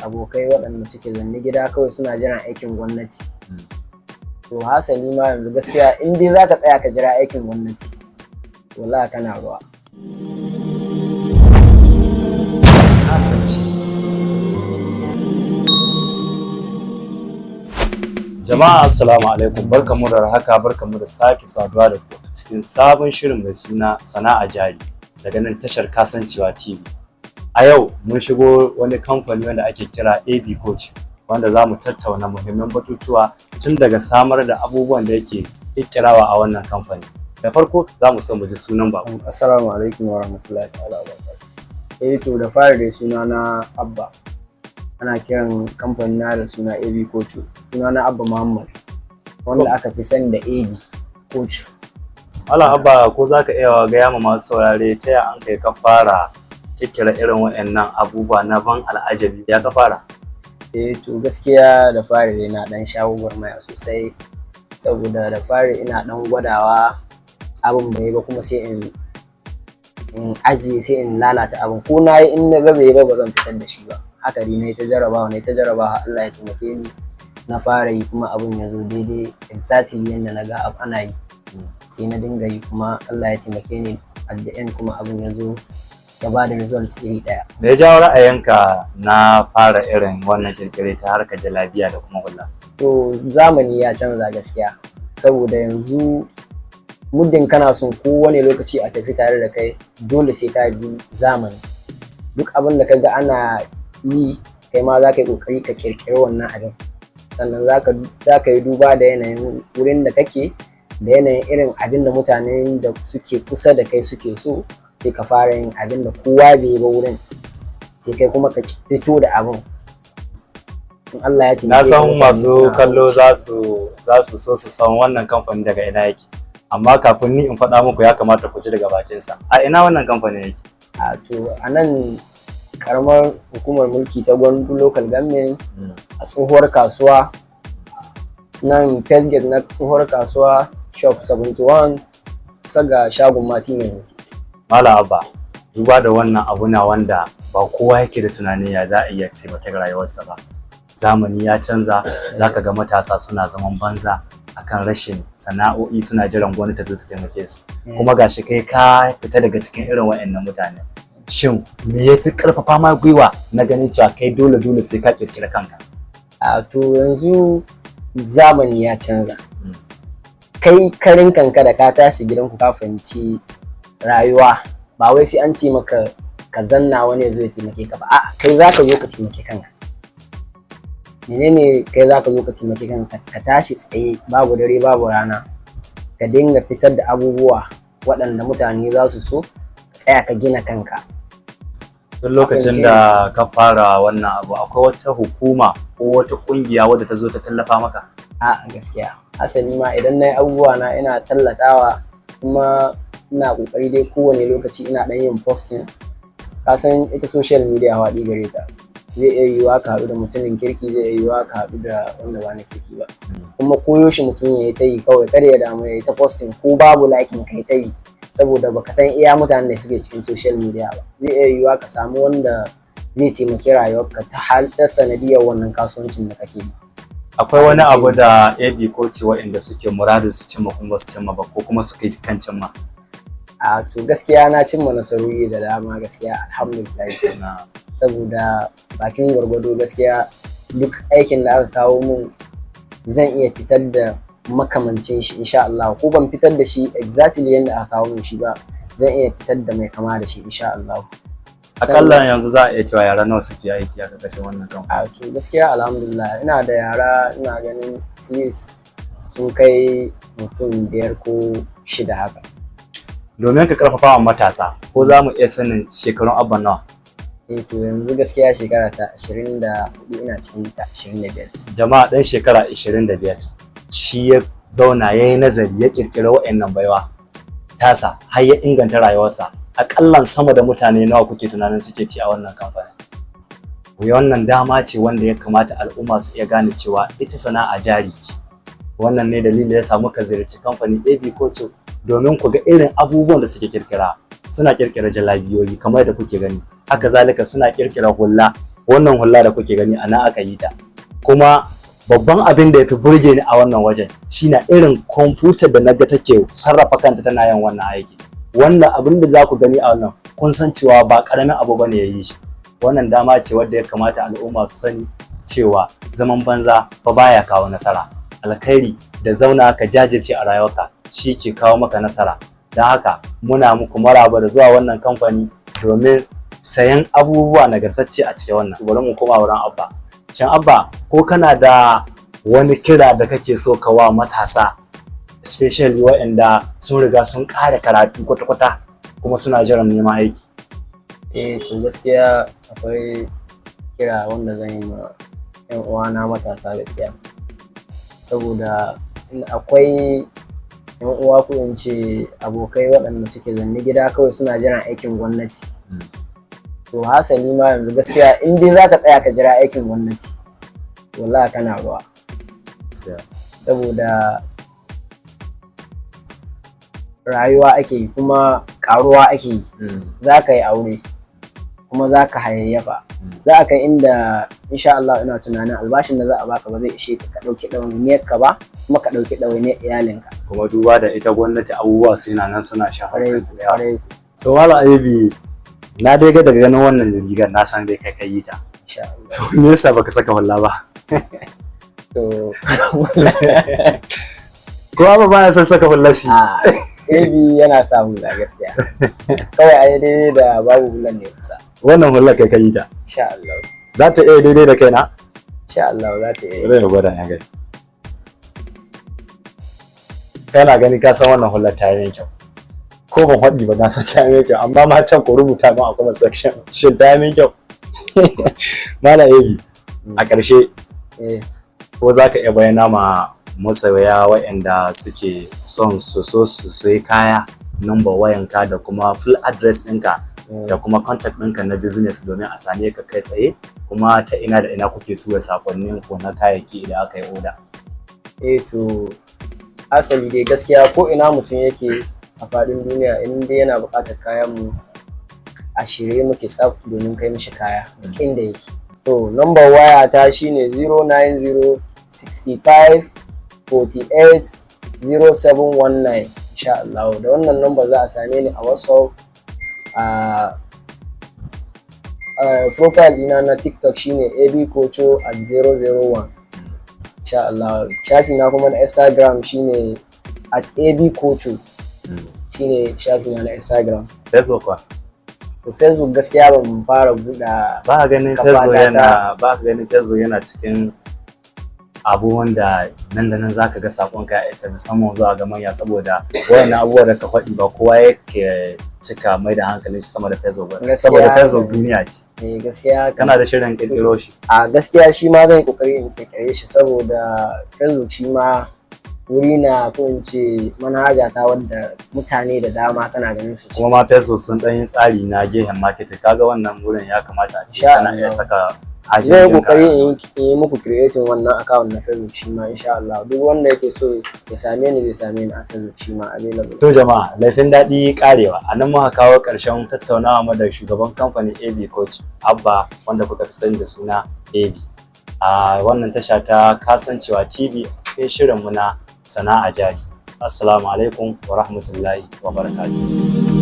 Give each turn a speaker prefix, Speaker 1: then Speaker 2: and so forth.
Speaker 1: Abokai waɗanda suke zanne gida kawai suna jiran aikin gwamnati. To hasali ma yanzu gaskiya, in dai zaka tsaya ka jira aikin gwamnati, wallahi kana ruwa.
Speaker 2: Kasance. Jama'a, assalamu alaikum, barkamu da haka, barkamu da sake saduwa da ku a cikin sabon shirin mai suna Sana'a Jari daga nan tashar Kasancewa TV. A yau mun shigo wani kamfani wanda ake kira AB Coach, wanda za mu tattauna muhimman batutuwa tun daga samar da abubuwan da yake kirkirawa a wannan kamfani. Da farko za mu so mu ji sunan baƙo.
Speaker 1: Assalamu alaikum wa rahmatullahi ta'ala wa barakatuh. Eh to, da fari dai suna na Abba. Ana kiran kamfanin na da suna AB Kocho. Suna na Abba Muhammad, wanda aka fi sani da AB Kocho.
Speaker 2: Malam Abba, ko za ka iya gaya ma masu saurare ta ya an kai ka fara kirkira irin waɗannan abubuwa na ban al'ajabi, ya ka fara?
Speaker 1: Eh to, gaskiya da fari dai na dan sha gwagwarmaya sosai, saboda da fari ina dan gwadawa, abin bai ba, kuma sai in ajiye, sai in lalata abin. Ko na yi, in na ga bai ba, ba zan fitar da shi ba. Haka dai na yi ta jarabawa, na yi ta jarabawa, Allah ya taimake ni na fara yi, kuma abin ya zo daidai exactly yadda na ga ana yi. Sai na dinga yi, kuma Allah ya taimake ni, at the end kuma abin ya zo ya ba da results iri ɗaya.
Speaker 2: Me ya jawo ra'ayinka na fara irin wannan kirkire ta harkar jalabiya da kuma hula?
Speaker 1: To, zamani ya canza gaskiya, saboda yanzu muddin kana son kowane lokaci a tafi tare da kai, dole sai ka bi zamani. Duk abin da ka ga ana yi, kai ma za ka yi ƙoƙari ka ƙirƙiri wannan abin. Sannan za ka yi duba da yanayin wurin da kake, da yanayin irin abin da mutanen da suke kusa da kai suke so, sai ka fara yin abin da kowa bai yi ba wurin, sai kai kuma ka fito da abin. In Allah ya taimake
Speaker 2: Na
Speaker 1: ka,
Speaker 2: san
Speaker 1: mutane
Speaker 2: masu
Speaker 1: suna
Speaker 2: kallo za su so su san wannan kamfani daga ina yake. Amma kafin ni in faɗa muku, ya kamata ku ji daga bakinsa. A ina wannan kamfanin yake?
Speaker 1: A to, a nan karamar hukumar mulki ta Gwandu Local Government, a tsohuwar kasuwa, nan first gate na tsohuwar kasuwa, shop 71, kusa ga shagon Mati Mai Hoto.
Speaker 2: Malam Abba, duba da wannan abu na wanda ba kowa yake da tunanin ya za a iya taimakon rayuwarsa ba. Zamani ya canza, za ka ga matasa suna zaman banza akan rashin sana'o'i, suna jiran gwamnati ta zo ta taimake su. Kuma gashi kai ka fita daga cikin irin waɗannan mutane. Shin me ya fi ƙarfafa ma gwiwa na ganin cewa kai dole dole sai ka ƙirƙiri kanka?
Speaker 1: A to, yanzu zamani ya canza. Kai karin kanka da ka tashi gidanku ka fahimci rayuwa, ba wai sai an ce maka ka zanna wani ya zo ya taimake ka ba. A'a, kai za ka zo ka taimake kanka. Menene kai za ka zo ka taimake kanka? Ka tashi tsaye, babu dare babu rana, ka dinga fitar da abubuwa waɗanda mutane za su so, ka tsaya ka gina kanka.
Speaker 2: Tun lokacin da ka fara wannan abu, akwai wata hukuma ko wata ƙungiya wadda ta zo ta tallafa maka?
Speaker 1: A gaskiya, hasali ma idan na yi abubuwa na ina tallatawa, kuma ina ƙoƙari dai kowane lokaci ina ɗan yin posting. Ka san ita social media faɗi gare ta, zai iya yiwuwa ka haɗu da mutumin kirki, zai iya yiwuwa ka haɗu da wanda ba na kirki ba. Kuma koyaushe mutum ya yi ta yi kawai, kada ya damu, ya yi ta posting, ko babu liking, kai ta yi, saboda baka san iya mutanen da suke cikin social media ba. Zai iya yiwuwa ka samu wanda zai taimaki rayuwarka ta hal ta sanadiyar wannan kasuwancin da kake yi.
Speaker 2: Akwai wani abu da AB ko ce waɗanda suke muradin su cimma kuma ba su cimma ba, ko kuma suka yi kan cimma?
Speaker 1: A to, gaskiya na cimma nasarori da dama gaskiya, alhamdulillah, saboda bakin gwargwado gaskiya duk aikin da aka kawo mun zan iya fitar da makamancin shi insha Allah. Ko ban fitar da shi exactly yadda aka kawo mun shi ba, zan iya fitar da mai kama da shi insha Allah.
Speaker 2: Akalla yanzu za a iya cewa yara nawa suke aiki a ƙarƙashin wannan kamfani?
Speaker 1: A to, gaskiya alhamdulillah, ina da yara, ina ganin at least sun kai mutum biyar ko shida haka.
Speaker 2: Domin ka karfafa wa matasa, ko za mu iya sanin shekarun Abba nawa?
Speaker 1: Eh to, yanzu gaskiya shekara ta 24, ina cikin ta 25.
Speaker 2: Jama'a, ɗan shekara 25 shi ya zauna ya yi nazari, ya ƙirƙiri wa'annan baiwa tasa har ya inganta rayuwarsa. Aƙallan sama da mutane nawa kuke tunanin suke ci a wannan kamfanin? Wannan dama ce wanda ya kamata al'umma su iya gane cewa ita sana'a jari ce. Wannan ne dalilin da ya sa muka ziyarci kamfanin AB Kocho domin ku ga irin abubuwan da suke kirkira. Suna kirkira jalabiyoyi kamar da kuke gani, haka zalika suna kirkira hula. Wannan hula da kuke gani, a nan aka yi ta. Kuma babban abin da ya fi burge ni a wannan wajen shine irin kwamfutar da naga take sarrafa kanta tana yin wannan aiki. Wannan abin da za ku gani a wannan, kun san cewa ba ƙaramin abu bane ya yi shi. Wannan dama ce wadda ya kamata al'umma su sani cewa zaman banza fa baya kawo nasara. Alkhairi da zauna ka jajirce a rayuwarka shi ke kawo maka nasara. Don haka muna muku maraba da zuwa wannan kamfani domin sayan abubuwa nagartacce a cikin wannan. Bari mu koma wurin Abba. Shin Abba, ko kana da wani kira da kake so ka wa matasa, especially waɗanda sun riga sun ƙara karatu kwata-kwata kuma suna jiran neman aiki?
Speaker 1: Eh, to, gaskiya akwai kira wanda zan yi ma 'yan uwana matasa gaskiya, saboda in akwai 'yan uwa ko in ce abokai waɗanda suke zanne gida kawai suna jiran aikin gwamnati. To, hasali ma yanzu gaskiya in dai zaka tsaya ka jira aikin gwamnati, wallahi kana ruwa, saboda rayuwa ake yi kuma karuwa ake yi. Za ka yi aure kuma za ka hayayyafa, za a kai inda insha Allah ina tunanin albashin da za a baka ba zai ishe ka ka ɗauki ɗawainiyar ka ba, kuma ka ɗauki ɗawainiyar iyalinka.
Speaker 2: Kuma duba da ita gwamnati, abubuwa su yana nan suna shafar kanta da yawa.
Speaker 1: Kwarai.
Speaker 2: So Malam Ayubi, na dai ga daga ganin wannan rigar na san dai kai ka yi ta.
Speaker 1: Insha Allah.
Speaker 2: To, me yasa baka saka hulla ba?
Speaker 1: To,
Speaker 2: Ko ba baya son saka hullar shi?
Speaker 1: A AB yana sa hula gaskiya, kawai ai daidai da babu hulan ne kusa.
Speaker 2: Wannan hullar kai ka yi ta?
Speaker 1: Insha Allah.
Speaker 2: Za ta iya daidai da kaina?
Speaker 1: Insha Allah za ta iya.
Speaker 2: Bari ya gwada ya gani. Kana gani ka san wannan hullar ta yi min kyau. Ko ban faɗi ba, na san ta yi min kyau, amma matan ku rubuta min a comment section, shin ta yi min kyau? Malam AB, a ƙarshe, ko za ka iya bayyana ma masoya waɗanda suke son su so su sayi kaya number wayanka da kuma full address ɗinka da kuma contact ɗinka na business domin a same ka kai tsaye, kuma ta ina da ina kuke tura sakonnin ku na kayayyaki idan aka yi oda?
Speaker 1: Eh, to, asali dai gaskiya ko ina mutum yake a faɗin duniya, in dai yana buƙatar kayan mu, a shirye muke tsaf domin kai mishi kaya duk inda yake. To, number waya ta shine 090 65 48 0719. Insha Allah da wannan number za a same ni a WhatsApp. A profile ɗina na TikTok shine abkocho at 001, insha Allah. Shafi na kuma na Instagram shine @abkocho, shine shafi na na Instagram.
Speaker 2: Facebook wa?
Speaker 1: To, Facebook gaskiya ban fara buɗe
Speaker 2: Ba ka ganin
Speaker 1: kafa
Speaker 2: Facebook
Speaker 1: ta
Speaker 2: yana, ba ka ganin Facebook yana cikin abu wanda nan da nan zaka ga sakonka ya isa, musamman zuwa ga manya, saboda wayannan abubuwa da ka faɗi ba kowa yake cika mai da hankalin shi sama da Facebook ba,
Speaker 1: Gaskiya
Speaker 2: saboda Facebook
Speaker 1: ne.
Speaker 2: duniya ce.
Speaker 1: Eh, gaskiya kam.
Speaker 2: Kana da shirin kirkiro shi?
Speaker 1: A gaskiya shi ma zan yi kokari in kirkire shi, saboda Facebook shi ma wuri na, ko in ce manhaja ta wadda mutane da dama kana ganin su.
Speaker 2: Kuma ma Facebook sun ɗan yi tsari na gehen marketing. Kaga wannan wurin ya kamata a ce
Speaker 1: Insha
Speaker 2: kana iya
Speaker 1: Allah.
Speaker 2: saka
Speaker 1: Zan yi
Speaker 2: hajjin.
Speaker 1: kokari in yi muku creating wannan account na Facebook shi ma. Insha Allah duk wanda yake so ya same ni, zai same ni a Facebook shi ma, available.
Speaker 2: To jama'a, laifin daɗi karewa. A nan muka kawo ƙarshen tattaunawa mu da shugaban kamfanin AB Coach Abba, wanda kuka fi sani da suna AB, a wannan tasha ta Kasancewa TV, cikin shirinmu na Sana'a Jari. Assalamu alaikum wa rahmatullahi wa barakatuh.